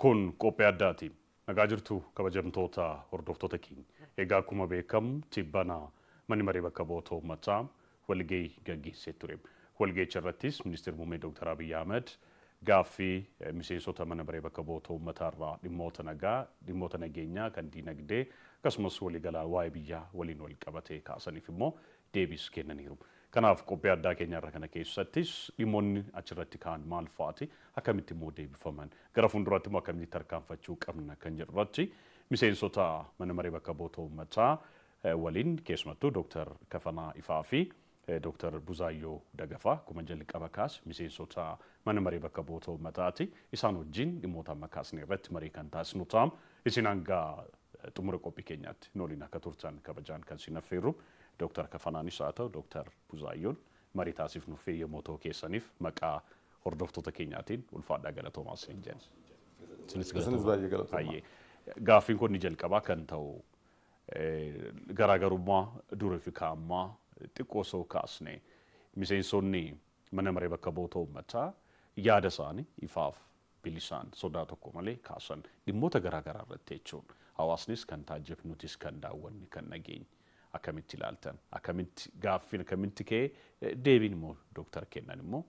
Kun qophii addaati. Nagaa jirtu kabajamtoota hordoftoota keenya. Egaa akkuma beekamu tibbana manni maree bakka bu'oota uummataa walgahii gaggeessee ture. Walgahicha irrattis ministeerri muummee Dr. Abiy Ahmed gaaffii miseensota mana maree bakka bu'oota uummataa irraa dhimmoota nagaa, dhimmoota nageenyaa, kan diinagdee akkasumas waliigalaa waa'ee biyyaa waliin wal qabatee kaasaniif immoo deebiis kennaniiru. Kanaaf qophii addaa keenya irra kana keessattis dhimmoonni achirratti ka'an maal fa'aati, akkamitti immoo deebifaman, gara fuulduraatti immoo akkamitti tarkaanfachuu qabna kan jedhu irratti miseensota mana maree bakka bu'oota uummataa waliin keessumattuu Dr. Kafanaa Ifaa fi Dr. Buzaayyoo Dagafaa akkuma jalqaba kaas miseensota mana maree bakka bu'oota uummataati. Isaan wajjin dhimmoota amma kaasne irratti marii kan taasisnu ta'a. Isin hanga xumura qophii keenyaatti nu waliin akka turtan kabajaan kan isin affeerru Dr. Kafanaanis haa ta'u Dr. Buzaayyoon marii taasifnuuf eeyyamoo ta'uu keessaniif maqaa hordoftoota keenyaatiin ulfaadhaa galatoomaa isin jenna. Isinis baay'ee galatoomaa. Gaaffiin kun ni jalqabaa kan ta'u garaagarummaa durii fi kaammaa xiqqoo osoo kaasne miseensonni mana maree bakka bu'oota uummataa yaada isaanii ifaaf bilisaan sodaa tokko malee kaasan dhimmoota garaagaraa irratti jechuun hawaasnis kan taajjabe nutis kan daawwanne kan nageenye akkamitti ilaaltan, akkamitti gaaffiin akkamitti ka'ee, deebiin immoo dooktar kennan immoo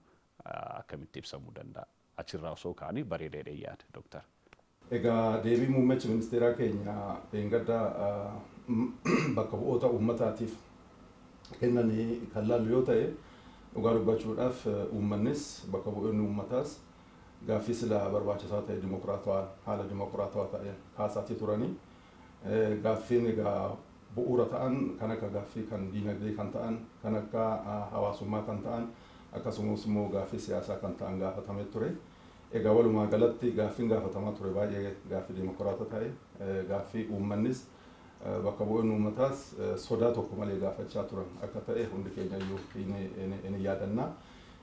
akkamitti ibsamuu danda'a? Achirraa osoo ka'anii bareedeedha yaada dooktar. Egaa deebii muummichi ministeeraa keenya dheengadda bakka bu'oota uummataatiif kennanii kan laallu yoo ta'e, dhugaa dubbachuudhaaf uummannis bakka bu'oonni uummataas gaaffii sila barbaachisaa ta'e dimokiraatawaa haala dimokiraatawaa ta'een kaasaatii turanii. Gaaffiin egaa bu'uura ta'an kan akka gaaffii kan diinagdee kan ta'an, kan akka hawaasummaa kan ta'an, akkasumas immoo gaaffii siyaasaa kan ta'an gaafatamee ture. Egaa walumaa galatti gaaffiin gaafatamaa ture baay'ee gaaffii dimokiraata ta'e, gaaffii uummannis bakka bu'oonni uummataas sodaa tokko malee gaafachaa turan akka ta'e hundi keenya iyyuu ni yaadanna.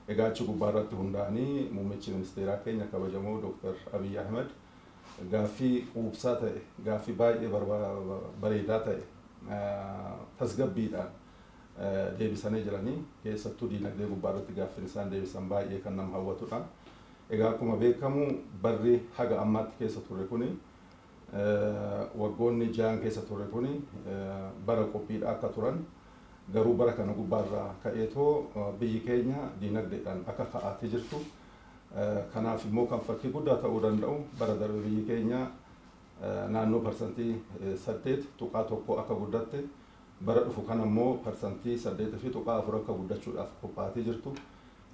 Egaa achi gubbaa irratti hundaa'anii muummichi ministeeraa keenya kabajamoo Dr. Abiy Ahmed gaaffii quubsaa ta'e, gaaffii baay'ee bareedaa ta'e tasgabbiidhaan deebisanii jiranii. Keessattuu diinagdee gubbaa irratti gaaffiin isaan deebisan baay'ee kan nama hawwatudha. Egaa akkuma beekamu barri haga ammaatti keessa turre kuni, waggoonni 6 keessa turre kuni bara qophiidha akka turan, garuu bara kana gubbaarraa ka'eetoo biyyi keenya diinagdeedhaan akka ka'aatee jirtu, kanaaf immoo kan fakkii guddaa ta'uu danda'u bara darbe biyyi keenya naannoo 8.1% akka guddatte, bara dhufu kana immoo 8.4% akka guddachuudhaaf qophaa'atee jirtu.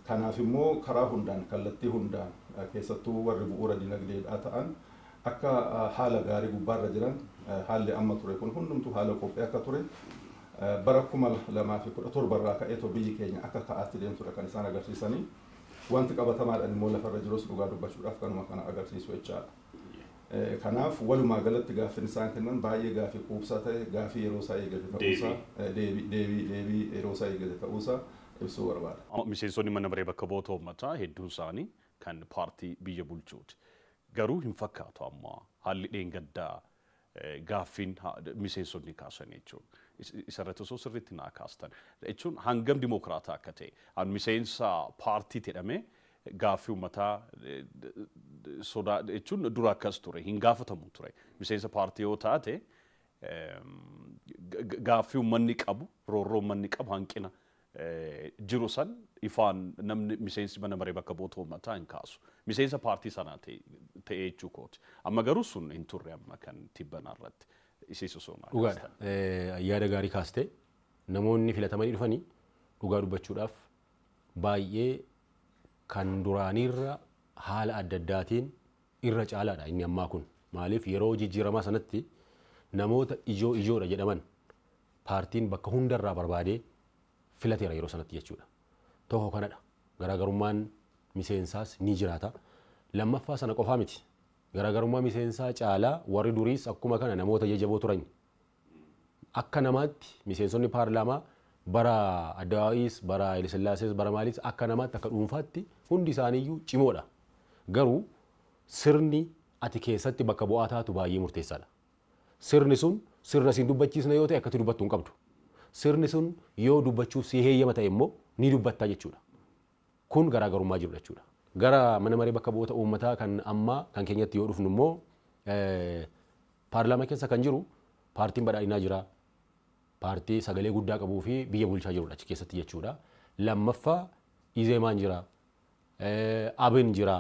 Kanaaf immoo karaa hundaan, kallattii hundaan, keessattuu warri bu'uura diinagdeedhaa ta'an akka haala gaarii gubbaarra jiran, haalli amma ture kun hundumtuu haala qophii akka ture, bara 2017 irraa ka'eetoo biyyi keenya akka ka'aatti deemtudha kan isaan agarsiisanii. Wanti qabatamaadhaan immoo lafarra jirus dhugaa dubbachuudhaaf kanuma kana agarsiisu jechaadha. Kanaaf walumaa galatti gaaffiin isaan kennan baay'ee gaaffii quubsaa ta'e, gaaffii yeroo isaa eegate ta'uusaa, deebii yeroo isaa eegate ta'uusaa ibsuu barbaada. Miseensonni mana maree bakka bu'oota uummataa hedduun isaanii kan paartii biyya bulchuuti. Garuu hin fakkaatu amma haalli dheengaddaa gaaffiin miseensonni kaasan jechuudha. Isarratti osoo sirriitti naa kaastan jechuun hangam dimokiraataa akka ta'e, miseensa paartii jedhamee gaaffii uummataa sodaa jechuun dura akkas ture hin gaafatamu ture. Miseensa paartii yoo taate gaaffii uummanni qabu, roorroo uummanni qabu, hanqina jiru san ifaan namni miseensi mana maree bakka bu'oota uummataa hin kaasu. Miseensa paartii sanaa ta'e jechuu kooti. Amma garuu sun hin turre amma kan tibbanaa irratti. Isiis osoo naa Dhugaadha. Yaada gaarii kaastee. Namoonni filatamanii dhufanii dhugaa dubbachuudhaaf baay'ee kan duraaniirra haala adda addaatiin irra caalaadha inni ammaa kun. Maaliif, yeroo jijjiiramaa sanatti namoota ijoo ijoodha jedhaman paartiin bakka hundarraa barbaadee filateera yeroo sanatti jechuudha. Tokko kanadha. Garaagarummaan miseensaas ni jiraata. Lammaffaa sana qofaa miti. Garaagarummaa miseensaa caalaa warri duriis akkuma kana namoota jajjaboo turan. Akka namaatti miseensonni paarlaamaa bara Addawaa'iis, bara Hayilesillaasees, bara maaliis akka namaatti, akka dhuunfaatti hundi isaaniiyyuu cimoodha. Garuu sirni ati keessatti bakka bu'aa taatu baay'ee murteessaadha. Sirni sun sirna siin dubbachiisna yoo ta'e akkatti dubbattu hin qabdu. Sirni sun yoo dubbachuuf si heeyyama ta'e immoo ni dubbattaa jechuudha. Kun garaagarummaa jirudha jechuudha. Gara mana maree bakka bu'oota uummataa kan ammaa kan keenyatti yoo dhufnu immoo paarlaamaa keessa kan jiru paartiin badhaadhinaa jira. Paartii sagalee guddaa qabuu fi biyya bulchaa jirudha achi keessatti jechuudha. Lammaffaa Izeemaan jira. Abin jira.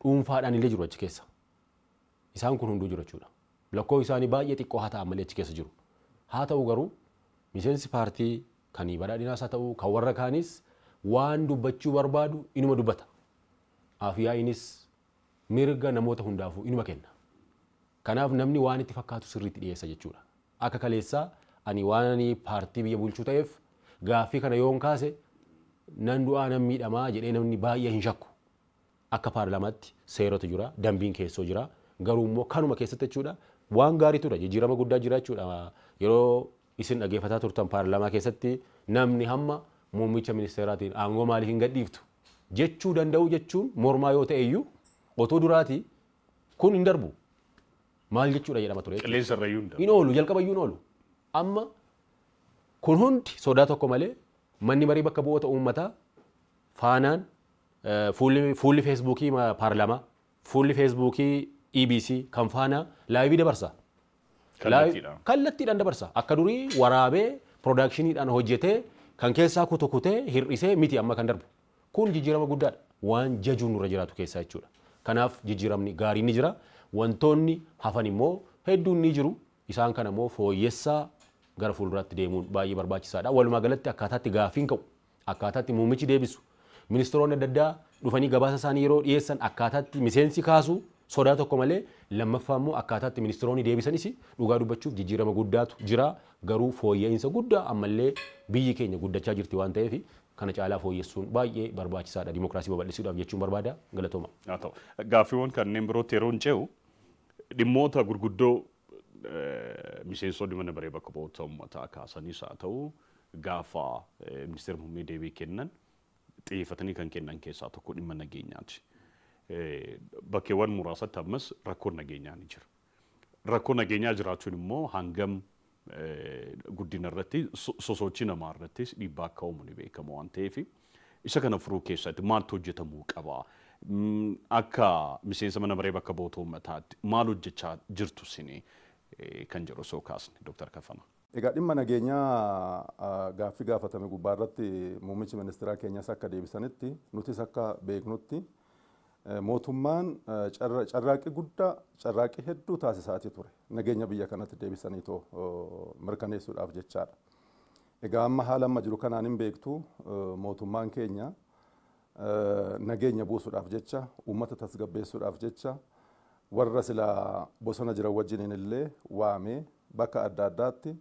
Dhuunfaadhaan illee jiru achi keessa. Isaan kun hunduu jiru jechuudha. Lakkoofsi isaanii baay'ee xiqqoo haa ta'an malee achi keessa jiru. Haa ta'u garuu miseensi paartii kan badhaadhinaas haa ta'u kan warra kaanis waan dubbachuu barbaadu inuma dubbata. Afyaa'iinis mirga namoota hundaafuu inuma kenna. Kanaaf namni waan itti fakkaatu sirriitti dhiyeessa jechuudha. Akka kaleessaa ani waan paartii biyya bulchuu ta'eef gaaffii kana yoon kaase nan du'aa nan miidhamaa jedhee namni baay'ee hin shakku. Akka paarlaamaatti seeratu jira, dambiin keessoo jira. Garuu immoo kanuma keessatti jechuudha waan gaarii ture, jijjiirama guddaa jira jechuudha. Yeroo isin dhaggeeffataa turtan paarlaamaa keessatti namni hamma muummicha ministeeraatiin aangoo maaliif hin gadhiiftu jechuu danda'u jechuun mormaa yoo ta'e iyyuu otoo duraatii kun hin darbu. Maal jechuudha jedhama ture. Qilleensa irra iyyuu hin darbu. Hin oolu, jalqaba iyyuu hin oolu. Amma kun hundi sodaa tokko malee manni marii bakka bu'oota uummataa faanaan fuulli feesbuukii paarlaamaa, fuulli feesbuukii EBC kan faanaa laayivii dabarsa. Kallattiidhaan. Kallattiidhaan dabarsa. Akka durii waraabee piroodaakshiniidhaan hojjetee kan keessaa kutu kutee hir'isee miti amma kan darbu. Kun jijjiirama guddaadha. Waan jajuun nurra jiraatu keessaa jechuudha. Kanaaf jijjiiramni gaariin ni jira. Wantoonni hafan immoo hedduun ni jiru. Isaan kana immoo fooyyessaa gara fuulduraatti deemuun baay'ee barbaachisaadha. Walumaa galatti akkaataatti gaaffiin ka'u, akkaataatti muummichi deebisu, ministeeronni adda addaa dhufanii gabaasa isaanii yeroo dhiyeessan akkaataatti miseensi kaasu sodaa tokko malee, lammaffaa immoo akkaataatti ministeeronni deebisanis dhugaa dubbachuuf jijjiirama guddaatu jira. Garuu fooyya'insa guddaa ammallee biyyi keenya guddachaa jirti waan ta'eef kana caalaa fooyyessuun baay'ee barbaachisaadha. Dimookiraasii babal'isuudhaaf jechuun barbaada. Galatooma. Haa ta'u. Gaaffiiwwan kanneen birootti yeroo hin ce'u dhimmoota gurguddoo miseensonni mana maree bakka bu'oota uummataa kaasanis haa ta'u gaafa ministeera muummee deebii kennan xiyyeeffatanii kan kennan keessaa tokko dhimma nageenyaati. Bakkeewwan muraasatti ammas rakkoon nageenyaa ni jira. Rakkoon nageenyaa jiraachuun immoo hangam guddina irratti sosochii namaa irrattis dhiibbaa akka uumu ni beekama waan ta'eef isa kana furuu keessatti maaltu hojjetamuu qaba? Akka miseensa mana maree bakka bu'oota uummataatti maal hojjechaa jirtu isin kan jedhu osoo kaasne Dooktar Kaffana. Egaa dhimma nageenyaa gaaffii gaafatame gubbaa irratti muummichi ministeeraa keenyas akka deebisanitti nutis akka beeknutti mootummaan carraaqqii guddaa carraaqqii hedduu taasisaatii ture nageenya biyya kanatti deebisanii too mirkaneessuudhaaf jechaadha. Egaa amma haala amma jiru kanaan hin beektu mootummaan keenya nageenya buusuudhaaf jecha uummata tasgabbeessuudhaaf jecha warra silaa bosona jiran wajjiniin illee waamee bakka adda addaatti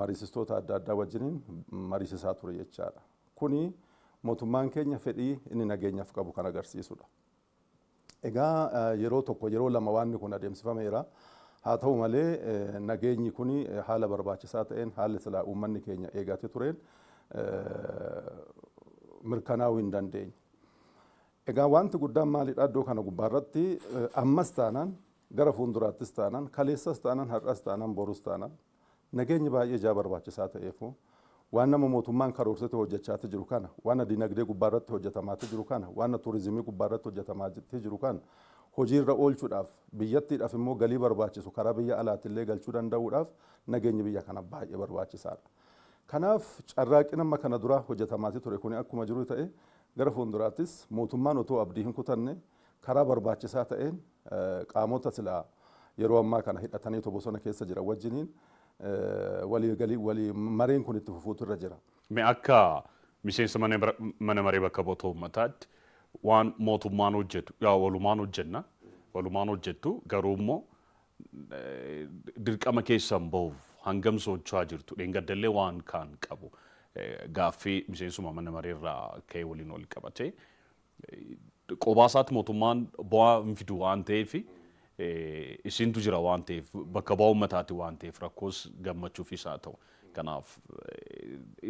mariisistoota adda addaa wajjiniin mariisisaa ture jechaadha. Kuni mootummaan keenya fedhii inni nageenyaaf qabu kan agarsiisudha. Egaa yeroo tokko yeroo lama waanni kun adeemsifameera. Haa ta'u malee nageenyi kun haala barbaachisaa ta'een haalli silaa uummanni keenya eegatee tureen mirkanaa'uu hin dandeenye. Egaa wanti guddaan maalidha iddoo kana gubbaarratti ammas taanaan gara fuulduraattis taanaan kaleessas taanaan har'as taanaan borus taanaan nageenyi baay'ee ijaa barbaachisaa ta'eefu waan nama mootummaan karoorsate hojjechaati jiru kana waan dinagdee gubbaarratti hojjetamaati jiru kana waan turizimii gubbaarratti hojjetamaati jiru kana hojiirra oolchuudhaaf biyyattiidhaaf immoo galii barbaachisu karaa biyya alaatti galchuu danda'uudhaaf nageenyi biyya kana baay'ee barbaachisaadha. Kanaaf carraaqqii amma kana dura hojjetamaati ture kuni akkuma jiru ta'e gara fuulduraattis mootummaan otoo abdii hin kutanne karaa barbaachisaa ta'een qaamota silaa yeroo ammaa kana hidhatanii bosona keessa jiran wajjiniin walii galii walii mareen kun itti fufuutu irra jira. Mee akka miseensa mana maree bakka bu'oota uummataatti waan mootummaan hojjetu yaa walumaan hojjenna walumaan hojjettu garuu immoo dirqama keessan bahuuf hangam socho'aa jirtu dheengaddallee waan kaan qabu gaaffii miseensuma mana maree irraa ka'ee waliin wal qabate qobaa isaatti mootummaan bu'aa hin fidu waan ta'eef isintu jira waan ta'eef bakka bu'aa uummataati waan ta'eef rakkoos gammachuufis haa ta'u kanaaf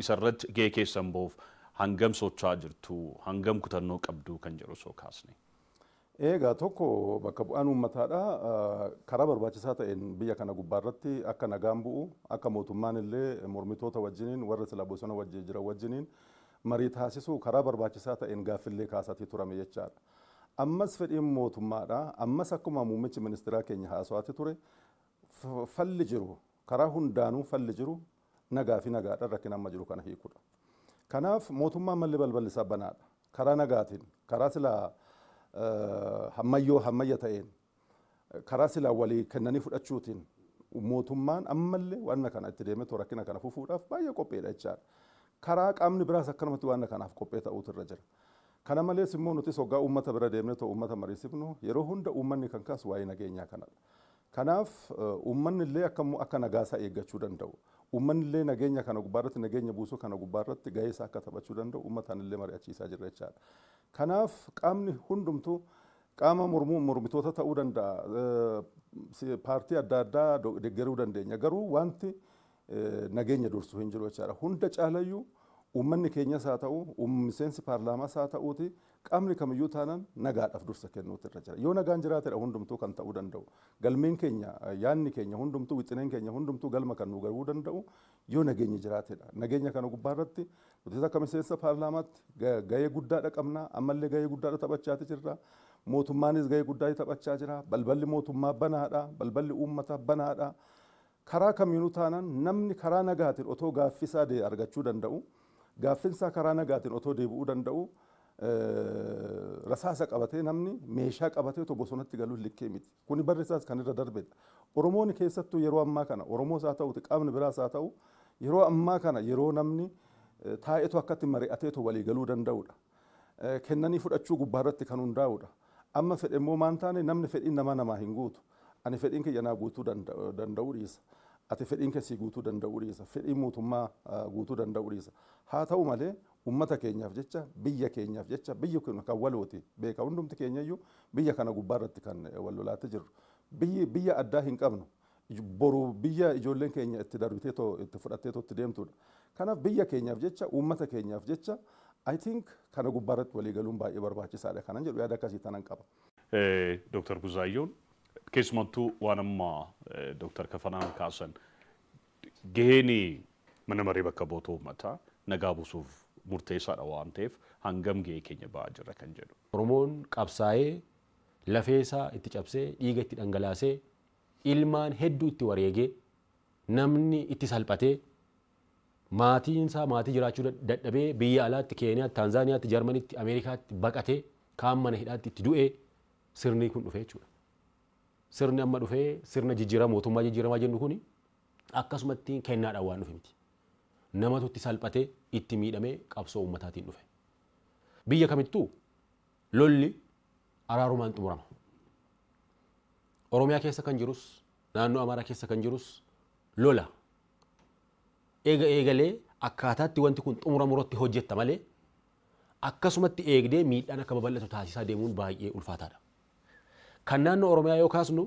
isarratti gahee keessan bahuuf hangam socho'aa jirtu hangam kutannoo qabdu kan jedhu osoo kaasne. Egaa tokko bakka bu'aan uummataadha karaa barbaachisaa ta'een biyya kana gubbaarratti akka nagaan bu'u akka mootummaan illee mormitoota wajjiniin warra sila bosona wajjin jiran wajjiniin marii taasisuu karaa barbaachisaa ta'een gaaffillee kaasaatii turame jechaadha. Ammas fedhiin mootummaadha. Ammas akkuma muummichi ministeeraa keenya haasawaatti ture falli jiru karaa hundaanuu falli jiru nagaa fi nagaadhaan rakkina amma jiru kana hiikuudha. Kanaaf mootummaan malli balballi isaa banaadha. Karaa nagaatiin, karaa silaa hammayyoo hammayya ta'een, karaa silaa walii kennanii fudhachuutiin mootummaan ammallee waan kana itti deemee rakkina kana fufuudhaaf baay'ee qopheedha jechaadha. Karaa qaamni biraas akkanumatti waan kanaaf qophee ta'uutu irra jira. Kana malees immoo nutis hoggaa uummata bira deemnee ta'u uummata mariisifnu yeroo hunda uummanni kan kaasu waa'ee nageenyaa kanadha. Kanaaf uummanni illee akka nagaasaa eeggachuu danda'u. Uummanni illee nageenya kana gubbaarratti nageenya buusuu kana gubbaarratti gahee isaa akka taphachuu danda'u uummataan illee mari'achiisaa jirra jechaadha. Kanaaf qaamni hundumtuu qaama mormitoota ta'uu danda'a. Paartii adda addaa deeggaruu dandeenya. Garuu wanti nageenya dursu hin jiru jechaadha. Hunda caalayyuu uummanni keenyas haa ta'u, miseensi paarlaamaas haa ta'uuti qaamni kamiyyuu taanaan nagaadhaaf dursa kennuutu irra jira. Yoo nagaan jiraatedha hundumtuu kan ta'uu danda'u. Galmeen keenya, yaadni keenya hundumtuu, wixineen keenya hundumtuu galma kan nu gahuu danda'u yoo nageenyi jiraatedha. Nageenya kana gubbaarratti nutis akka miseensa paarlaamaatti gahee guddaadha qabna. Ammallee gahee guddaadha taphachaati jirra. Mootummaanis gahee guddaa taphachaa jira. Balballi mootummaa banaadha. Balballi uummataa banaadha. Karaa kamiinuu taanaan namni karaa nagaatiin otoo gaaffisaa argachuu danda'u, gaaffinsaa karaa nagaatiin otoo deebi'uu danda'u, rasaasa qabatee namni meeshaa qabatee otoo bosonatti galuun likkee miti. Kuni barri isaas kan irra darbedha. Oromoon keessattuu yeroo ammaa kana Oromoos haa ta'u qaamni biraas haa ta'u yeroo ammaa kana yeroo namni taa'eetu akkatti mari'ateetu walii galuu danda'udha. Kennanii fudhachuu gubbaarratti kan hundaa'udha. Amma fedhe immoo maan taane namni fedhiin namaa namaa hin guutu. Ani fedhiin kiyya naa guutuu danda'uu dhiisa. Ati fedhiin keessi guutuu danda'uu dhiisa. Fedhiin mootummaa guutuu danda'uu dhiisa. Haa ta'u malee uummata keenyaaf jecha, biyya keenyaaf jecha, biyyi kun kan walooti. Beeka hundumti keenyayyuu biyya kana gubbaarratti kan wal lolaatti jirru. Biyya addaa hin qabnu. Boru biyya ijoolleen keenya itti darbitee itti fudhattee itti deemtudha. Kanaaf biyya keenyaaf jecha, uummata keenyaaf jecha I think kana gubbaarratti walii galuun baay'ee barbaachisaadha kanan jedhu yaada akkasii tanan qaba. Dooktar Buzaayyoon keessumattuu waan amma Dooktar Kafanaan kaasan gaheen mana maree bakka bu'oota uummataa nagaa buusuuf murteessaadha waan ta'eef hangam gahee keenya ba'aa jirra kan jedhu. Oromoon qabsaa'ee lafeesaa itti cabsee dhiiga itti dhangalaasee ilmaan hedduu itti wareegee namni itti salphatee maatiin isaa maatii jiraachuu dadhabee biyya alaatti Keeniyaatti, Taanzaaniyaatti, Jarmanitti, Ameerikaatti baqatee kaan mana hidhaatti itti du'ee sirni kun dhufee jechuudha. Sirni amma dhufee sirna jijjiirama mootummaa jijjiiramaa jennu kuni akkasumatti kennaadhaan waan dhufe miti. Namatu itti salphatee itti miidhamee qabsoo uummataatiin dhufe. Biyya kamittuu lolli araarumaan xumurama. Oromiyaa keessa kan jirus naannoo Amaaraa keessa kan jirus lola. Eega eegalee akkaataatti wanti kun xumuramu irratti hojjetta malee akkasumatti eegdee miidhaan akka babal'atu taasisaa deemuun baay'ee ulfaataadha. Kan naannoo Oromiyaa yoo kaasnu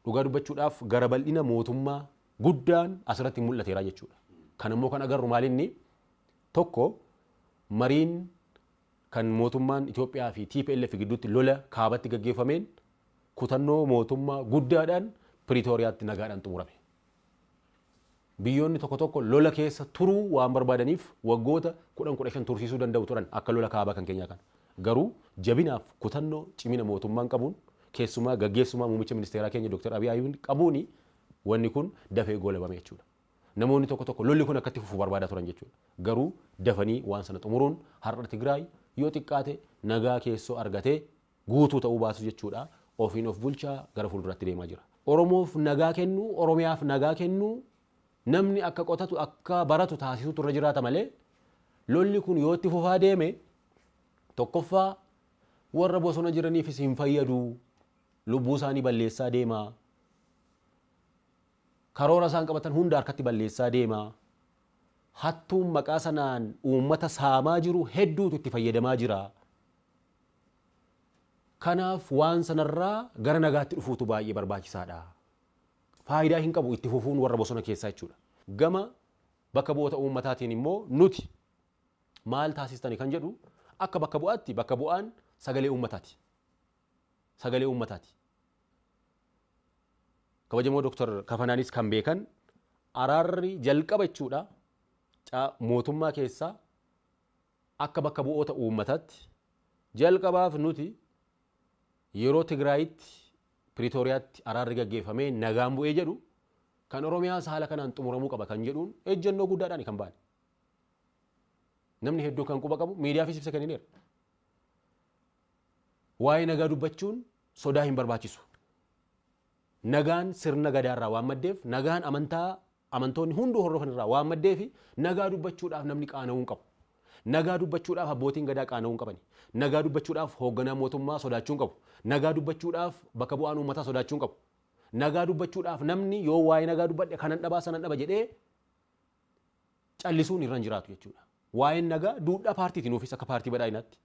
dhugaa dubbachuudhaaf gara bal'ina mootummaa guddaan asirratti mul'ateera jechuudha. Kan immoo kan agarru maalinni tokko mariin kan mootummaan Itoophiyaa fi TPLF gidduutti lola kaabatti gaggeeffameen kutannoo mootummaa guddaadhaan Piriitooriyaatti nagaadhaan xumurame. Biyyoonni tokko tokko lola keessa turuu waan barbaadaniif waggoota 10-15 tursiisuu danda'u turan akka lola kaabaa kan keenyaa kana. Garuu jabinaaf kutannoo cimina mootummaan qabuun keessumaa gaggeessumaa muummicha ministeeraa keenya Dr. Abiy Ahmed qabuuni wanni kun dafee goolabame jechuudha. Namoonni tokko tokko lolli kun akkatti fufuu barbaadaa turan jechuudha. Garuu dafanii waan sana xumuruun har'a Tigraay yoo xiqqaate nagaa keessoo argatee guutuu ta'uu baasu jechuudha. Ofiin of bulchaa gara fuulduraatti deemaa jira. Oromoof nagaa kennuu, Oromiyaaf nagaa kennuu, namni akka qotatu akka baratu taasisuutu irra jiraata malee lolli kun yoo itti fufaa deeme tokkoffaa warra bosona jiraniifis hin fayyadu, lubbuu isaanii balleessaa deema, karoora isaan qabatan hunda harkatti balleessaa deema, hattuun maqaa sanaan uummata saamaa jiru hedduutu itti fayyadamaa jira. Kanaaf waan sanarraa gara nagaatti dhufuutu baay'ee barbaachisaadha. Faayidaa hin qabu itti fufuun warra bosona keessaa jechuudha. Gama bakka bu'oota uummataatiin immoo nuti maal taasistani kan jedhu akka bakka bu'aatti bakka bu'aan sagalee uummataati. Sagalee uummataati. Kabajamoo Dooktar Kafanaanis kan beekan araarri jalqaba jechuudha. Mootummaa keessaa Akka bakka bu'oota uummataatti jalqabaaf nuti yeroo Tigraayitti Piriitooriyaatti araarri gaggeeffamee nagaan bu'ee jedhu kan Oromiyaas haala kanaan xumuramuu qaba kan jedhuun ejjennoo guddaadhaan kan baane. Namni hedduun kan quba qabu miidiyaafis ibsa kennineera. Waa'ee nagaa dubbachuun sodaa hin barbaachisu. Nagaan sirna gadaarraa waan maddeef, nagaan amantaa amantoonni hunduu hordofan irraa waan maddeef nagaa dubbachuudhaaf namni qaana'uu hin qabu. Nagaa dubbachuudhaaf abbootiin gadaa qaana'uu hin qabani. Nagaa dubbachuudhaaf hoogganaa mootummaa sodaachuu hin qabu. Nagaa dubbachuudhaaf bakka bu'aan uummataa sodaachuu hin qabu. Nagaa dubbachuudhaaf namni yoo waa'ee nagaa dubbadhe kanan dhabaa sanan dhaba jedhee callisuun irra hin jiraatu jechuudha. Waa'een nagaa duudhaa paartiiti nuufis akka paartii badhaadhinaatti.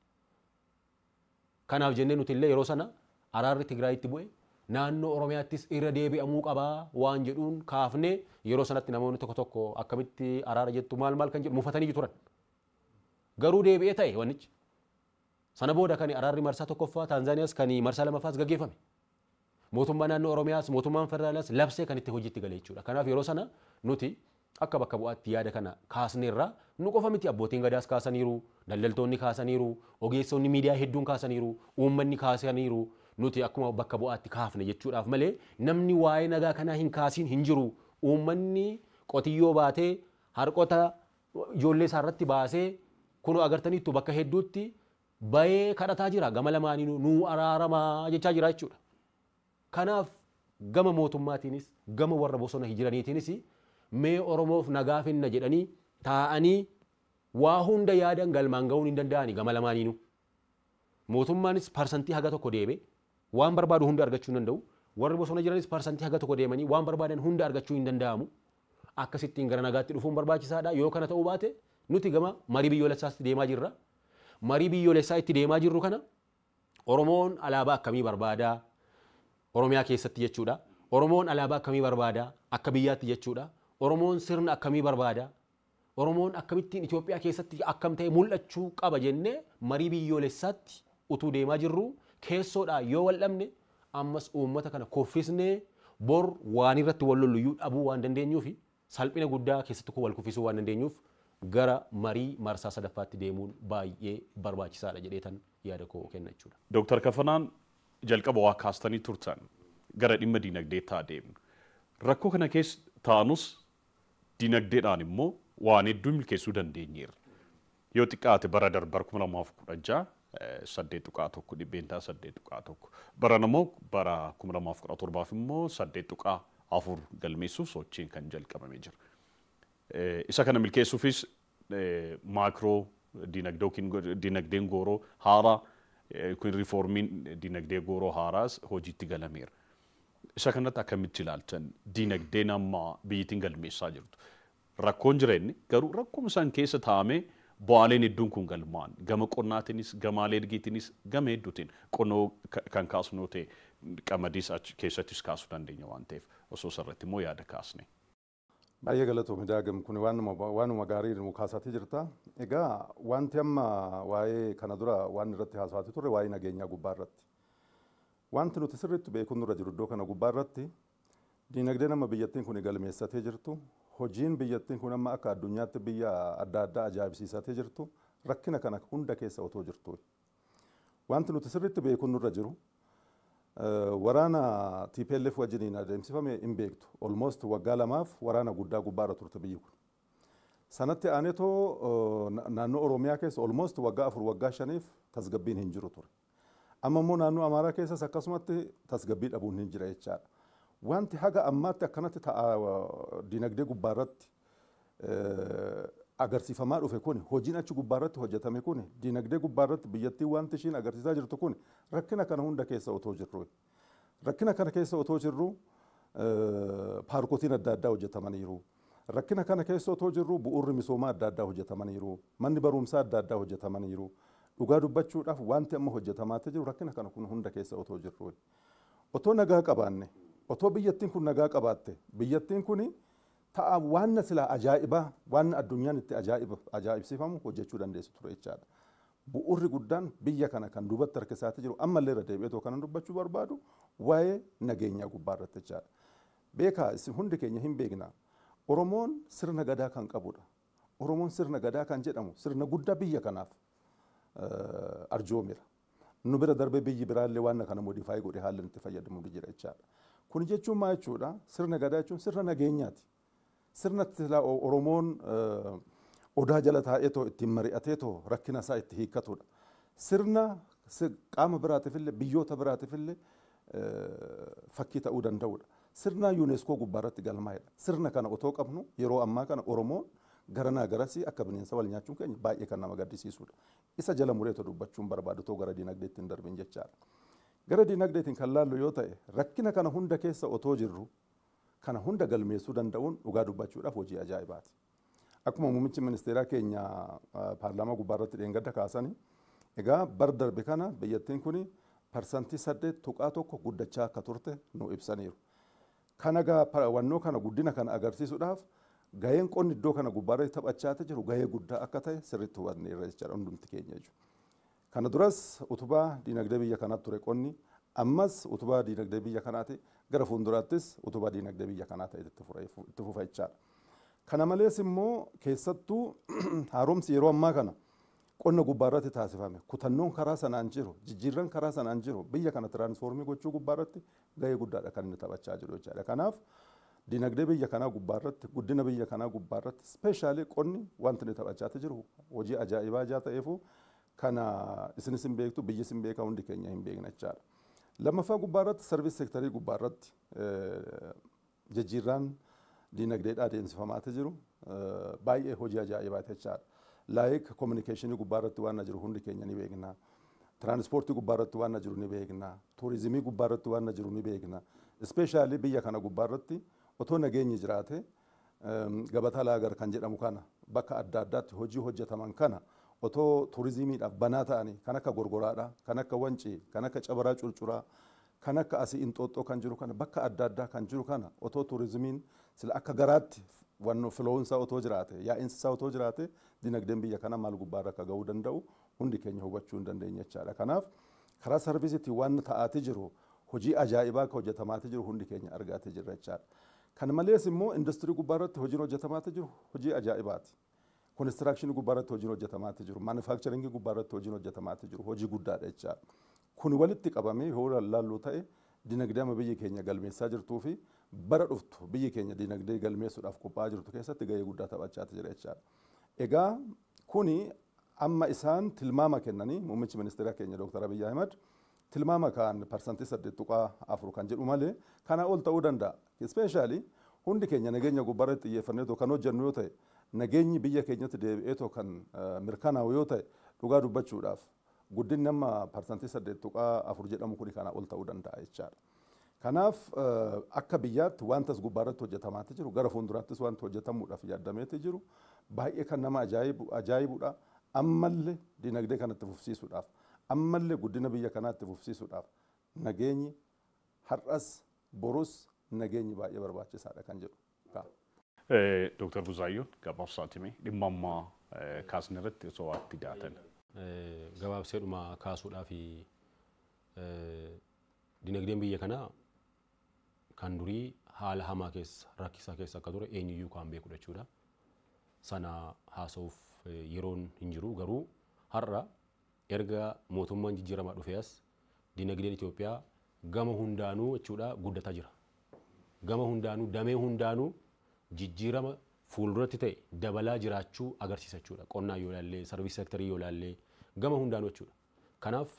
Kanaaf jennee nuti illee yeroo sana araarri Tigraayitti bu'e naannoo Oromiyaattis irra deebi'amuu qabaa waan jedhuun kaafnee yeroo sanatti namoonni tokko tokko akkamitti araara jettu maal maal kan jedhu mufatanii turan. Garuu deebi'ee ta'e wannichi. Sana booda kan araarri marsaa tokkoffaa Taanzaaniyaas kan marsaa lammaffaas gaggeeffame. Mootummaa naannoo Oromiyaas mootummaan federaalaas labsee kan itti hojiitti gale jechuudha. Kanaaf yeroo sana nuti akka bakka bu'aatti yaada kana kaasneerra nu qofa miti abbootiin gadaas kaasaniiru, daldaltoonni kaasaniiru, ogeessonni miidiyaa hedduun kaasaniiru, uummanni kaasaniiru. Nuti akkuma bakka bu'aatti kaafne jechuudhaaf malee namni waa'ee nagaa kanaa hin kaasiin hin jiru. Uummanni qotiyyoo baatee harqota ijoollee isaarratti baasee kunoo agartaniittu bakka hedduutti bayee kadhataa jira gama lamaaniinuu nuu araaramaa jechaa jira jechuudha. Kanaaf gama mootummaatiinis gama warra bosona jiraniitiinis mee Oromoof nagaa finna jedhanii taa'anii waa hunda yaadan galmaan ga'uun hin danda'ani gama lamaaniinuu. Mootummaanis parsantii haga tokko deeme waan barbaadu hunda argachuu hin danda'u. Warri bosona jiranis parsantii haga tokko deemanii waan barbaadan hunda argachuu hin danda'amu. Akkasittiin gara nagaatti dhufuun barbaachisaadha. Yoo kana ta'uu baate nuti gama marii biyyoolessaatti deemaa jirra. Marii biyyoolessaa itti deemaa jirru kana Oromoon alaabaa akkamii barbaadaa? Oromiyaa keessatti jechuudha. Oromoon alaabaa akkamii barbaadaa? Akka biyyaatti jechuudha. Oromoon sirna akkamii barbaadaa? Oromoon akkamittiin Itoophiyaa keessatti akkam ta'e mul'achuu qaba jennee marii biyyoolessaatti utuu deemaa jirru keessoodhaa yoo wal dhabne ammas uummata kana kuffisnee bor waan irratti wal lolluyyuu dhabuu waan dandeenyuufi salphina guddaa keessatti wal kuffisuu waan dandeenyuuf gara marii marsaa sadaffaatti deemuun baay'ee barbaachisaadha jedheetan yaada koo kenna jechuudha. Dooktar Kafanaan jalqaba waa kaastanii turtan gara dhimma diinagdeetti adeemnu. Rakkoo kana keessa taanus diinagdeedhaan immoo waan hedduu milkeessuu dandeenyeerra. Yoo xiqqaate bara darbar 2016 8.1 dhibbeentaa 8.1 bara immoo bara 2017 immoo 8.4 galmeessuuf sochiin kan jalqabamee jira. Isa kana milkeessuufis maakiroo diinagdee yookiin diinagdeen gooroo haaraa yookiin riiformiin diinagdee gooroo haaraas hojiitti galameera. Isa kanatti akkamitti ilaaltan diinagdeen amma biyyittiin galmeessaa jirtu? Rakkoon jireenyi garuu rakkoon isaan keessa taa'amee bu'aaleen hedduun kun galmaan gama qonnaatiinis gama alergiitiinis gama hedduutiin qonnoo kan kaasnu ta'e qamadiis achi keessattis kaasuu dandeenya waan ta'eef osoo sarratti immoo yaada kaasne. Baay'ee galatoomi Daagim, kun waanuma gaarii nu kaasaatii jirta. Egaa wanti amma waa'ee kana dura waan irratti haasawaa turre waa'ee nageenyaa gubbaa irratti. Wanti nuti sirriitti beekuun nurra jiru iddoo kana gubbaa irratti diinagdeen amma biyyattiin kun galmeessatee jirtu, hojiin biyyattiin kun amma akka addunyaatti biyya adda addaa ajaa'ibsiisatee jirtu rakkina kana hunda keessa otoo jirtu. Wanti nuti sirriitti beekuun nurra jiru waraana TPLF wajjiniin adeemsifame hin beektu. Almost waggaa lamaaf waraana guddaa gubbaarra turte biyyi kun. Sanatti aanetoo naannoo Oromiyaa keessa almost waggaa 4 waggaa 5 tasgabbiin hin jiru ture. Amma immoo naannoo Amaaraa keessas akkasumatti tasgabbii dhabuun hin jira jechaadha. Wanti haga ammaatti akkanatti ta'a diinagdee gubbaarratti agarsiifamaa dhufe kun hojiin achi gubbaarratti hojjetame kun diinagdee gubbaarratti biyyattiin wanti ishiin agarsiisaa jirtu kun rakkina kana hunda keessa otoo jirru. Rakkina kana keessa otoo jirru paarkotiin adda addaa hojjetamaniiru. Rakkina kana keessa otoo jirru bu'uurri misoomaa adda addaa hojjetamaniiru. Manni barumsaa adda addaa hojjetamaniiru. Dhugaa dubbachuudhaaf wanti amma hojjetamaa jiru rakkina kana kun hunda keessa otoo jirru. Otoo nagaa qabaanne, otoo biyyattiin kun nagaa qabaatte, biyyattiin kun ta'a waan silaa ajaa'ibaa, waan addunyaan itti ajaa'ibsiifamu hojjechuu dandeessu ture jechaadha. Bu'uurri guddaan biyya kana kan duubatti harkisaatti jiru ammallee irra deebi'ee kanan dubbachuu barbaadu waa'ee nageenyaa gubbaa irratti jechaadha. Beekaa isin hundi keenya hin beekna. Oromoon sirna gadaa kan qabudha. Oromoon sirna gadaa kan jedhamu sirna guddaa biyya kanaaf. arjoomeera. Nu bira darbee biyyi biraallee waan kana modify godhe haalli itti fayyadamu jira jechaadha. Kun jechuun maal jechuudha? Sirna gadaa jechuun sirna nageenyaati. Sirna Oromoon odaa jala taa'eetoo ittiin mari'ateetoo rakkina isaa itti hiikkatudha. Sirna qaama biraatiifillee biyyoota biraatiifillee fakkii ta'uu danda'udha. Sirna UNESCO gubbaarratti galmaa'edha. Sirna kana otoo qabnu yeroo ammaa kana Oromoon garanaa garasii akka bineensa wal nyaachuun keenya baay'ee kan nama gaddisiisudha. Isa jala mureetoo dubbachuun barbaadu too gara diinagdeetti hin darbin jechaadha. Gara diinagdeetiin kan laallu yoo ta'e rakkina kana hunda keessa otoo jirru kana hunda galmeessuu danda'uun dhugaa dubbachuudhaaf hojii ajaa'ibaati. Akkuma muummichi ministeeraa keenya paarlaamaa gubbaarratti dheengadda kaasanii egaa bar darbe kana biyyattiin kun 8.1% guddachaa akka turte nu ibsaniiru. Kana wannoo kana guddina kana agarsiisuudhaaf gaheen qonni iddoo kana gubbaarratti taphachaa jiru gahee guddaa akka ta'e sirriitti hubanneerra jechaadha hundumti keenya jechuudha. Kana duras utubaa diinagdee biyya kanaatti ture qonni ammas utubaa diinagdee biyya kanaati gara fuulduraattis utubaa diinagdee biyya kanaa ta'e itti fufa jechaadha. Kana malees immoo keessattuu haaromsi yeroo ammaa kana qonna gubbaarratti taasifame kutannoon karaa sanaan jiru jijjiirran karaa sanaan jiru biyya kana tiraansfoormii gochuu gubbaarratti gahee guddaadha kan inni taphachaa jiru jechaadha. Kanaaf diinagdee biyya kanaa gubbaarratti guddina biyya kanaa gubbaarratti ispeeshaalii qonni wanti inni taphachaa jiru hojii ajaa'ibaa jaa ta'eefu kana isinis hin beektu biyyis hin beeka hundi keenya hin beekna jechaadha. Lammaffaa gubbaarratti sarviis seektarii gubbaarratti jijjiirraan diinagdeedhaa adeemsifamaati jiru baay'ee hojii ajaa'ibaati jechaadha. Laayik kominikeeshinii gubbaarratti waan jiru hundi keenya ni beekna. Tiraanspoortii gubbaarratti waan jiru ni beekna. Turizimii gubbaarratti waan jiru ni beekna. Ispeeshaalii biyya kana gubbaarratti otoo nageenyi jiraate gabataa laagar kan jedhamu kana bakka adda addaatti hojii hojjetaman kana otoo turizimiidhaaf banaa ta'anii kan akka Gorgoraadha, kan akka Wancii, kan akka Cabaraa Curcuraa, kan akka asii Inxooxxoo kan jiru kana bakka adda addaa kan jiru kana otoo turizimiin sila akka garaatti wanno filoonsaa otoo jiraate yaa'insisaa otoo jiraate dinagdeen biyya kana maal gubbaarra akka ga'uu danda'u hundi keenya hubachuu hin dandeenya jechaadha. Kanaaf karaa sarviisiitti waan ta'aati jiru hojii ajaa'ibaa akka hojjetamaati jiru hundi keenya argaatee jirra jechaadha. Kana malees immoo industirii gubbaarratti hojiin hojjetamaati jiru hojii ajaa'ibaati. Konistirakshinii gubbaarratti hojiin hojjetamaati jiru, manufaakcharingii gubbaarratti hojiin hojjetamaati jiru hojii guddaadha jechaadha. Kun walitti qabamee yoo laallu ta'e dinagdee amma biyyi keenya galmeessaa jirtuu fi bara dhuftu biyyi keenya dinagdee galmeessuudhaaf qophaa'aa jirtu keessatti gahee guddaa taphachaa jira jechaadha. Egaa kuni amma isaan tilmaama kennanii muummichi ministeera keenya Dr. Abiy Ahmed tilmaama kaan 8.4% kan jedhu malee kana ol ta'uu danda'a. Ispeeshaalii hundi keenya nageenya gubbaarratti xiyyeeffanneetoo kan hojjennu yoo ta'e nageenyi biyya keenyatti deebi'eetoo kan mirkanaa'u yoo ta'e dhugaa dubbachuudhaaf guddinni amma 8.4% jedhamu kun kana ol ta'uu danda'a jechaadha. Kanaaf akka biyyaatti wantas gubbaarratti hojjetamaatti jiru gara fuulduraattis wanti hojjetamuudhaaf yaadameeti jiru baay'ee kan nama ajaa'ibudha. Ammallee dinagdee kanatti fufsiisuudhaaf ammallee guddina biyya kanaatti fufsiisuudhaaf nageenyi har'as borus nageenyi baay'ee barbaachisaadha kan jedhu. Dr. Buzaayyoon gabaabsaatime dhimma ammaa kaasne irratti osoo waatti daatan. Gabaabseedhuma kaasuudhaaf dinagdeen biyya kanaa kan durii haala hamaa keessa rakkisaa keessa akka ture eenyuyyuu kan beeku jechuudha. Sana haasa'uuf yeroon hin jiru garuu har'a erga mootummaan jijjiiramaa dhufee as dinagdeen Itoophiyaa gama hundaanuu jechuudha guddataa jira. Gama hundaanuu damee hundaanuu jijjiirama fuulduratti ta'e dabalaa jiraachuu agarsiisa jechuudha. Qonnaa yoo ilaalle, sarviis seektarii yoo ilaalle gama hundaanuu jechuudha. Kanaaf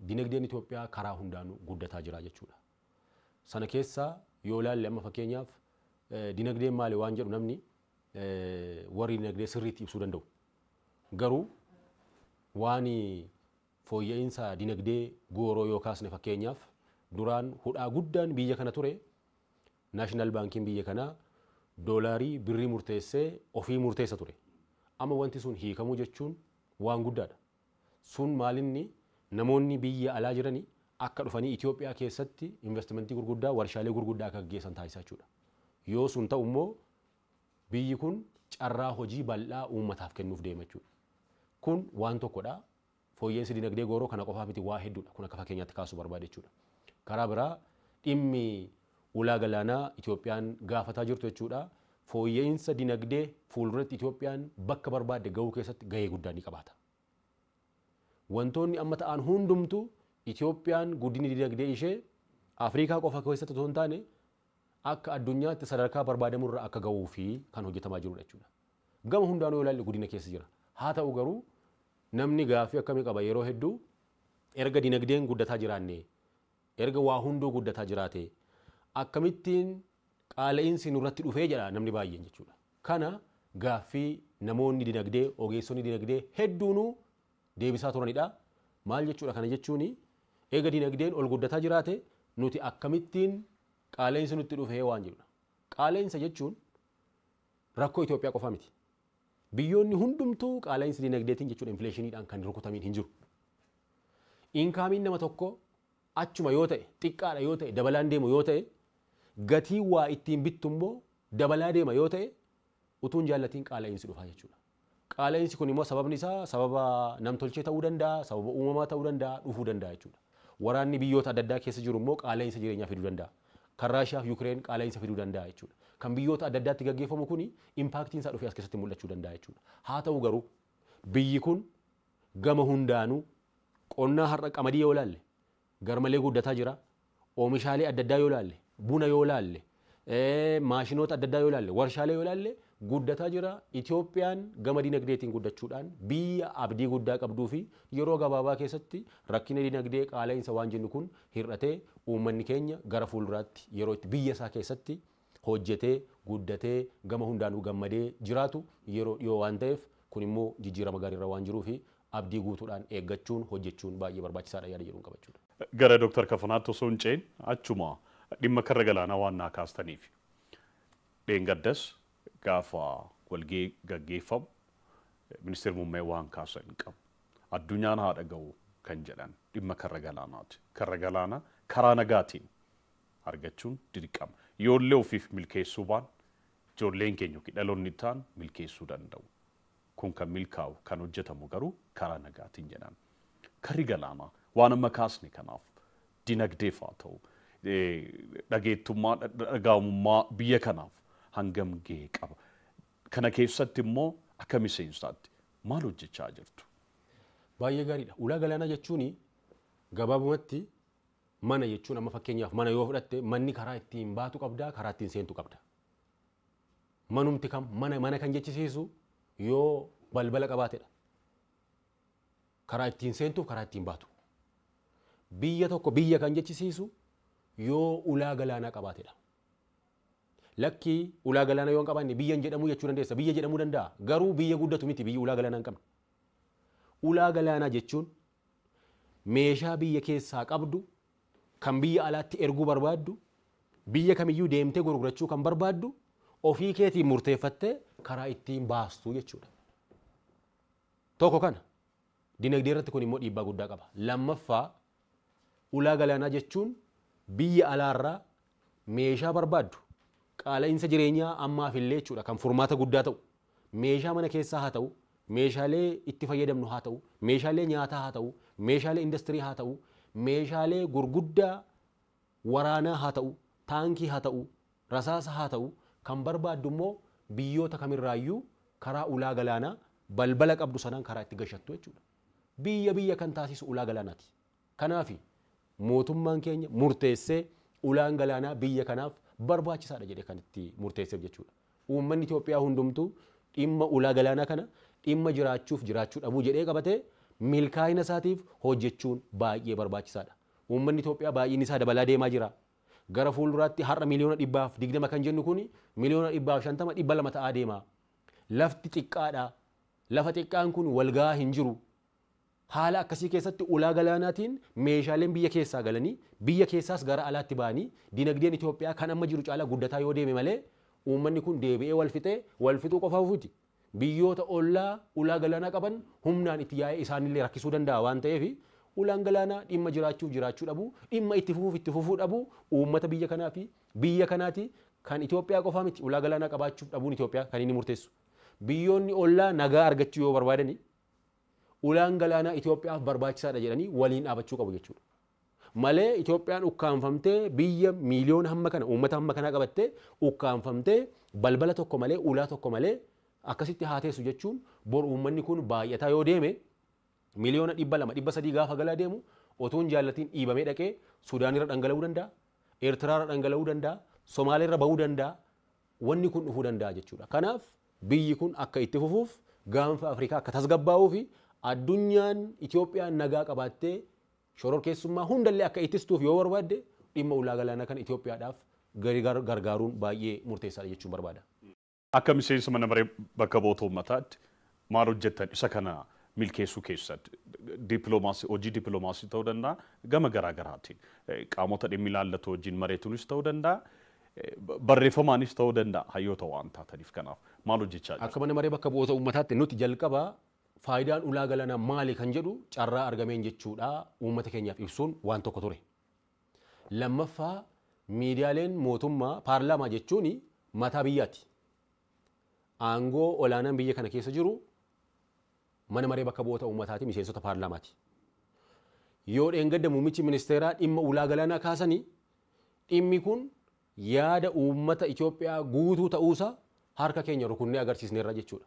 dinagdeen Itoophiyaa karaa hundaanuu guddataa jira jechuudha. Sana keessaa yoo ilaalle amma fakkeenyaaf dinagdeen maali waan jedhu namni warri dinagdee sirriitti ibsuu danda'u. Garuu waan fooyya'insa dinagdee gooroo yoo kaasne fakkeenyaaf duraan hudhaa guddaan biyya kana ture naashinaal baankiin biyya kanaa doolaarii birrii murteessee ofii murteessa ture. Amma wanti sun hiikamuu jechuun waan guddaadha. Sun maalinni namoonni biyya alaa jiranii akka dhufanii Itoophiyaa keessatti investimentii gurguddaa warshaalee gurguddaa akka gaggeessan taasisaa jechuudha. Yoo sun ta'u immoo biyyi kun carraa hojii bal'aa uummataaf kennuuf deema jechuudha. Kun waan tokkodha. Fooyya'insi dinagdee gooroo kana qofaa miti waa hedduudha. Kun akka fakkeenyaatti kaasuu barbaade jechuudha. Karaa biraa dhimmi ulaa galaanaa Itoophiyaan gaafataa jirtu jechuudha. Fooyya'insa dinagdee fuulduratti Itoophiyaan bakka barbaadde gahuu keessatti gahee guddaa ni qabaata. Wantoonni amma ta'an hundumtuu Itoophiyaan guddinni dinagdee ishee Afrikaa qofa keessatti otoo hin taane akka addunyaatti sadarkaa barbaadamurra akka ga'uu fi kan hojjetamaa jirudha jechuudha. Gama hundaanuu yoo ilaalle guddina keessa jira. Haa ta'u garuu namni gaaffii akkamii qaba yeroo hedduu erga dinagdeen guddataa jiraanne erga waa hunduu guddataa jiraate akkamittiin qaala'insi nurratti dhufee jedha namni baay'een jechuudha. Kana gaaffii namoonni dinagdee ogeessonni dinagdee hedduunuu deebisaa turanidha. Maal jechuudha kana jechuuni eega dinagdeen ol guddataa jiraate nuti akkamittiin qaala'insi nutti dhufee waan jedhudha. Qaala'insa jechuun rakkoo Itoophiyaa qofa miti. Biyyoonni hundumtuu qaala'insa dinagdeetiin jechuudha infleeshiniidhaan kan rukutamiin hin jiru. Inkaamiin nama tokko achuma yoo ta'e xiqqaadha yoo ta'e dabalaan deemu yoo ta'e gatii waa ittiin bittu immoo dabalaa deema yoo ta'e utuun jaallatiin qaala'insi dhufaa jechuudha. Qaala'insi kun immoo sababni isaa sababa namtolchee ta'uu danda'a, sababa uumamaa ta'uu danda'a, dhufuu danda'a jechuudha. Waraanni biyyoota adda addaa keessa jiru immoo qaala'insa jireenyaa fiduu danda'a. Kan Raashiyaa fi Yukireen qaala'insa fiduu danda'a jechuudha. Kan biyyoota adda addaatti gaggeeffamu kuni impaaktiin isaa dhufee as keessatti mul'achuu danda'a jechuudha. Haa ta'u garuu biyyi kun gama hundaanuu qonnaa har'a qamadii yoo ilaalle garmalee guddataa jira. Oomishaalee adda addaa yoo ilaalle, buna yoo ilaalle, maashinoota adda addaa yoo ilaalle, warshaalee yoo ilaalle guddataa jira. Itoophiyaan gama dinagdeetiin guddachuudhaan biyya abdii guddaa qabduu fi yeroo gabaabaa keessatti rakkina dinagdee qaala'insa waan jennu kun hir'atee uummanni keenya gara fuulduraatti yeroo itti biyya isaa keessatti hojjetee guddatee gama hundaanuu gammadee jiraatu yeroo dhiyoo waan ta'eef kun immoo jijjiirama gaariirra waan jiruu fi abdii guutuudhaan eeggachuun hojjechuun baay'ee barbaachisaadha yaada jedhuun qabachuudha. Gara Dooktar Kafanaatti osoo hin ce'in achuma dhimma karra galaanaa waan naa kaastaniif dheengaddas gaafa walgahii gaggeeffamu ministeerri muummee waan kaasan hin qabu. Addunyaan haa dhaga'u kan jedhan dhimma karra galaanaati. Karra galaanaa karaa nagaatiin argachuun dirqama. Ijoollee ofiif milkeessuu baan ijoolleen keenya yookiin dhaloonni ta'an milkeessuu danda'u. Kun kan milkaa'u kan hojjetamu garuu karaa nagaatiin jedhan. Karri galaanaa waan amma kaasne kanaaf dinagdeef haa ta'u dhageettummaa dhagahamummaa biyya kanaaf hangam gahee qaba. Kana keessatti immoo akka miseensaatti maal hojjechaa jirtu? Baay'ee gaariidha. Ulaa galaanaa jechuun gabaabumatti mana jechuun amma fakkeenyaaf mana yoo fudhatte manni karaa ittiin baatu qabda, karaa ittiin seentu qabda. Manumti kam mana kan jechisiisu yoo balbala qabaatedha. Karaa ittiin seentuuf karaa ittiin baatu. Biyya tokko biyya kan jechisiisu yoo ulaa galaanaa qabaatedha. Lakkii ulaa galaanaa yoo hin qabaanne biyya hin jedhamu jechuu dandeessa. Biyya jedhamuu danda'a. Garuu biyya guddatu miti biyyi ulaa galaanaa hin qabne. Ulaa galaanaa jechuun meeshaa biyya keessaa qabdu kan biyya alaatti erguu barbaaddu biyya kamiyyuu deemtee gurgurachuu kan barbaaddu ofii keetiin murteeffattee karaa ittiin baastu jechuudha. Tokko kana dinagdee irratti kun immoo dhiibbaa guddaa qaba. Lammaffaa ulaa galaanaa jechuun biyya alaarraa meeshaa barbaaddu qaala'insa jireenyaa ammaaf illee jechuudha kan furmaata guddaa ta'u meeshaa mana keessaa haa ta'u meeshaalee itti fayyadamnu haa ta'u meeshaalee nyaataa haa ta'u meeshaalee industirii haa ta'u meeshaalee gurguddaa waraanaa haa ta'u taankii haa ta'u rasaasa haa ta'u kan barbaaddu immoo biyyoota kamirraayyuu karaa ulaa galaanaa balbala qabdu sanaan karaa itti gashattu jechuudha. Biyya biyya kan taasisu ulaa galaanaati. Kanaaf mootummaan keenya murteessee ulaan galaanaa biyya kanaaf barbaachisaadha jedhee kan itti murteesseef jechuudha. Uummanni Itoophiyaa hundumtuu dhimma ulaa galaanaa kana dhimma jiraachuuf jiraachuu dhabuu jedhee qabatee milkaa'ina isaatiif hojjechuun baay'ee barbaachisaadha. Uummanni Itoophiyaa baay'inni isaa dabalaa deemaa jira. Gara fuulduraatti har'a 120,000,000 kan jennu kuni 150,000,000 200 ta'aa deema. Lafti xiqqaadha. Lafa xiqqaan kun walgahaa hin jiru. Haala akkasii keessatti ulaa galaanaatiin meeshaaleen biyya keessaa galanii biyya keessaas gara alaatti ba'anii dinagdeen Itoophiyaa kan amma jiru caalaa guddataa yoo deeme malee uummanni kun deebi'ee wal fixee wal fixuu qofaaf miti. Biyyoota ollaa ulaa galaanaa qaban humnaan itti yaa'ee isaanillee rakkisuu danda'a waan ta'eef ulaan galaanaa dhimma jiraachuuf jiraachuu dhabuu dhimma itti fufuuf itti fufuu dhabuu uummata biyya kanaa fi biyya kanaati kan Itoophiyaa qofaa miti ulaa galaanaa qabaachuuf dhabuun Itoophiyaa kan inni murteessu. Biyyoonni ollaa nagaa argachuu yoo barbaadani ulaan galaanaa Itoophiyaaf barbaachisaadha jedhanii waliin dhaabachuu qabu jechuudha. Malee Itoophiyaan ukkaanfamtee biyya miiliyoona hamma kana uummata hamma kanaa qabattee ukkaanfamtee balbala tokko malee ulaa tokko malee akkasitti haa teessu jechuun bor uummanni kun baay'ataa yoo deeme Miliyoona 200 300 gaafa galaa deemu otuun jaallatiin dhiibamee dhaqee Suudaanirra dhangala'uu danda'a, Eertiraarra dhangala'uu danda'a, Somaaleerra bahuu danda'a. Wanni kun dhufuu danda'a jechuudha. Kanaaf biyyi kun akka itti fufuuf gaanfa Afrikaa akka tasgabbaa'uu fi addunyaan Itoophiyaan nagaa qabaattee shororkeessummaa hundallee akka ittistuuf yoo barbaadde dhimma ulaa galaanaa kan Itoophiyaadhaaf gargaaruun baay'ee murteessaadha jechuun barbaada. Akka miseensa mana maree bakka bu'oota uummataatti maal hojjettan isa kana milkeessuu keessatti dippiloomaasii hojii dippiloomaasii ta'uu danda'a gama garaa garaatiin qaamota dhimmi ilaallatu wajjin mareetuunis ta'uu danda'a barreeffamaanis ta'uu danda'a hayyoota waan taataniif kanaaf maal hojjechaa jirtu? Akka mana maree bakka bu'oota uummataatti nuti jalqaba faayidaan ulaa galaanaa maali kan jedhu carraa argameen jechuudha uummata keenyaaf ibsuun waan tokko ture. Lammaffaa miidiyaaleen mootummaa paarlaamaa jechuun mataa biyyaati. Aangoo olaanaan biyya kana keessa jiru mana maree bakka bu'oota uummataati miseensota paarlaamaati. Yoo dheengadda muummichi ministeeraa dhimma ulaa galaanaa kaasanii dhimmi kun yaada uummata Itoophiyaa guutuu ta'uusaa harka keenya rukunnee agarsiisneerra jechuudha.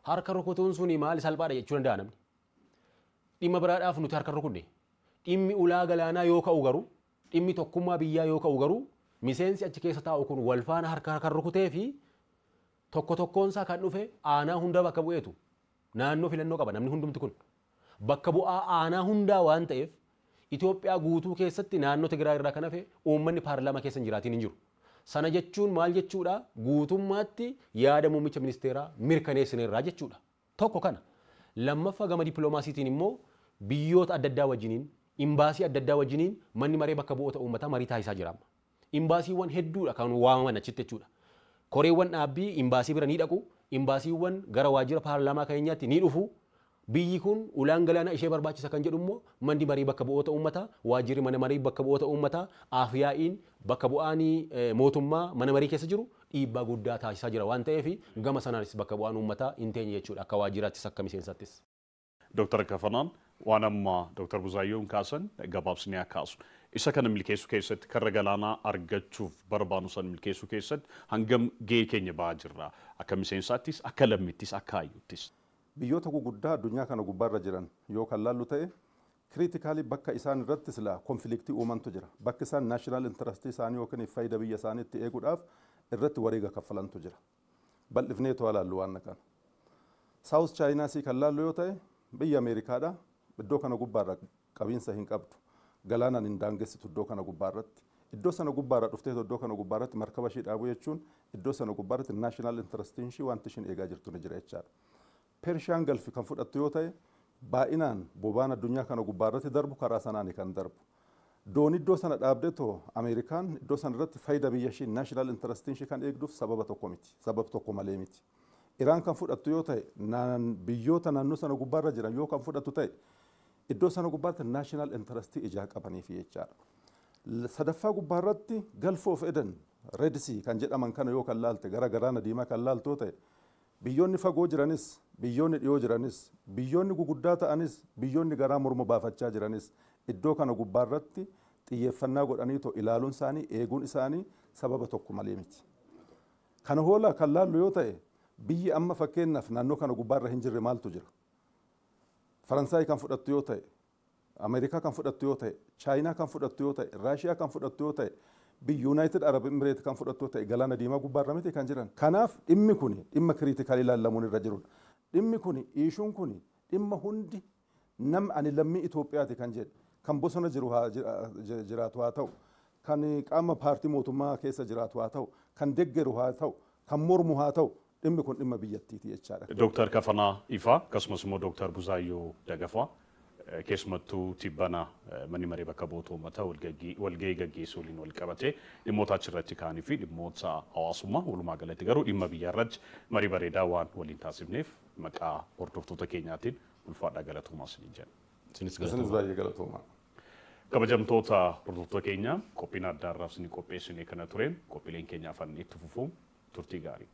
Harka rukutuun suni maali salphaadha jechuu danda'a namni. Dhimma biraadhaaf nuti harka rukunne. Dhimmi ulaa galaanaa yoo ka'u garuu dhimmi tokkummaa biyyaa yoo ka'u garuu miseensi achi keessa taa'u kun wal faana harka kan rukutee fi tokko tokkoonsaa kan dhufe aanaa hunda bakka bu'eetu naannoo filannoo qaba namni hundumti kun. Bakka bu'aa aanaa hundaa waan ta'eef Itoophiyaa guutuu keessatti naannoo Tigraay irraa kan hafe uummanni paarlaamaa keessa hin jiraatiin hin jiru. Sana jechuun maal jechuudha? Guutummaatti yaada muummicha ministeeraa mirkaneessineerraa jechuudha. Tokko kana. Lammaffaa gama dippiloomaasiitiin immoo biyyoota adda addaa wajjiniin, imbaasii adda addaa wajjiniin manni maree bakka bu'oota uummataa marii taasisaa jira amma. Imbaasiiwwan hedduudha kan waamaman achitti jechuudha. Koreewwan dhaabbii imbaasii bira ni dhaqu, imbaasiiwwan gara waajjira paarlaamaa keenyaatti ni dhufu. Biyyi kun ulaan galaanaa ishee barbaachisa kan jedhu immoo manni marii bakka bu'oota uummataa, waajjirri mana marii bakka bu'oota uummataa, afyaa'iin bakka bu'aanii mootummaa mana marii keessa jiru dhiibbaa guddaa taasisaa jira waan ta'eef gama sanaanis bakka bu'aan uummataa hin teenye jechuudha akka waajjiraattis akka miseensaattis. Dooktar Kafanaan waan amma Dooktar Buzaayyoon kaasan gabaabsinee akka kaasu. Isa kana milkeessuu keessatti karra galaanaa argachuuf barbaannu san milkeessuu keessatti hangam gahee keenya ba'aa jirra akka miseensaattis akka lammittis akka hayyuuttis. Biyyoota guguddaa addunyaa kana gubbaarra jiran yoo kan laallu ta'e kiriitikaalii bakka isaan irratti silaa konfliktii uumantu jira. Bakka isaan naashinaal intarastii isaanii yookiin faayidaa biyya isaanii itti eeguudhaaf irratti wareega kaffalantu jira. Bal'ifnee too laallu waan kana. Saawus Chaayinaasii kan laallu yoo ta'e biyya Ameerikaadha. Iddoo kana gubbaarra qabiinsa hin qabdu. Galaanaan hin daangessitu iddoo kana gubbaarratti. Iddoo sana gubbaarra dhuftee iddoo kana gubbaarratti markaba ishee dhaabuu jechuun iddoo sana gubbaarratti naashinaal intarastiin ishee wanti isheen eegaa jirtu ni jira jechaadha. Persiyaan Galfi kan fudhattu yoo ta'e baay'inaan bobaan addunyaa kana gubbaarratti darbu karaa sanaani kan darbu. Doon iddoo sana dhaabdee too Ameerikaan iddoo sana irratti faayidaa biyya ishee naashinaal intarastiin ishee kan eegduuf sababa tokko miti. Sababa tokko malee miti. Iraan kan fudhattu yoo ta'e biyyoota naannoo sana gubbaarra jiran yoo kan fudhattu ta'e iddoo sana gubbaatti naashinaal intarastii ijaa qabaniif jechaadha. Sadaffaa gubbaarratti Gulf of Eden Red Sea kan jedhaman kana yoo kan laalte gara galaana diimaa kan laaltu ta'e biyyoonni fagoo jiranis biyyoonni dhiyoo jiranis biyyoonni guguddaa ta'anis biyyoonni garaa morma baafachaa jiranis iddoo kana gubbaarratti xiyyeeffannaa godhanii too ilaaluun isaanii eeguun isaanii sababa tokko malee miti. Kana hoola kan laallu yoo ta'e biyyi amma fakkeenyaaf naannoo kana gubbaarra hin jirre maaltu jira? Faransaay kan fudhattu yoo ta'e, Ameerikaa kan fudhattu yoo ta'e, Chaayinaa kan fudhattu yoo ta'e, Raashiyaa kan fudhattu yoo ta'e, biyyi Yuunaayitid Arab Imireet kan fudhattu yoo ta'e galaana diimaa gubbaarra miti kan jiran. Kanaaf dhimmi kun dhimma kiriitikaalii ilaallamuun irra jirudha. Dhimmi kun iishuun kun dhimma hundi nam ani lammii Itoophiyaati kan jedhe kan bosona jiru jiraatu haa ta'u, kan qaama paartii mootummaa keessa jiraatu haa ta'u, kan deggeru haa ta'u, kan mormu haa ta'u dhimmi kun dhimma biyyattiiti jechaadha. Dooktar Kafanaa Ifaa akkasumas immoo Dooktar Buzaayyoo Dagafaa keessumattuu tibbana manni maree bakka bu'oota uummataa walgahii gaggeessuu waliin wal qabatee dhimmoota achirratti ka'anii fi dhimmoota hawaasummaa walumaa galatti garuu dhimma biyyaa irratti marii bareedaa waan waliin taasifneef maqaa hordoftoota keenyaatiin ulfaadhaa galatoomaa isiniin jenna. Isinis baay'ee galatoomaa. Kabajamtoota hordoftoota keenya qophiin adda addaaf isinii qopheessine kana ture qophiileen keenya afaan itti fufuun turtii gaarii.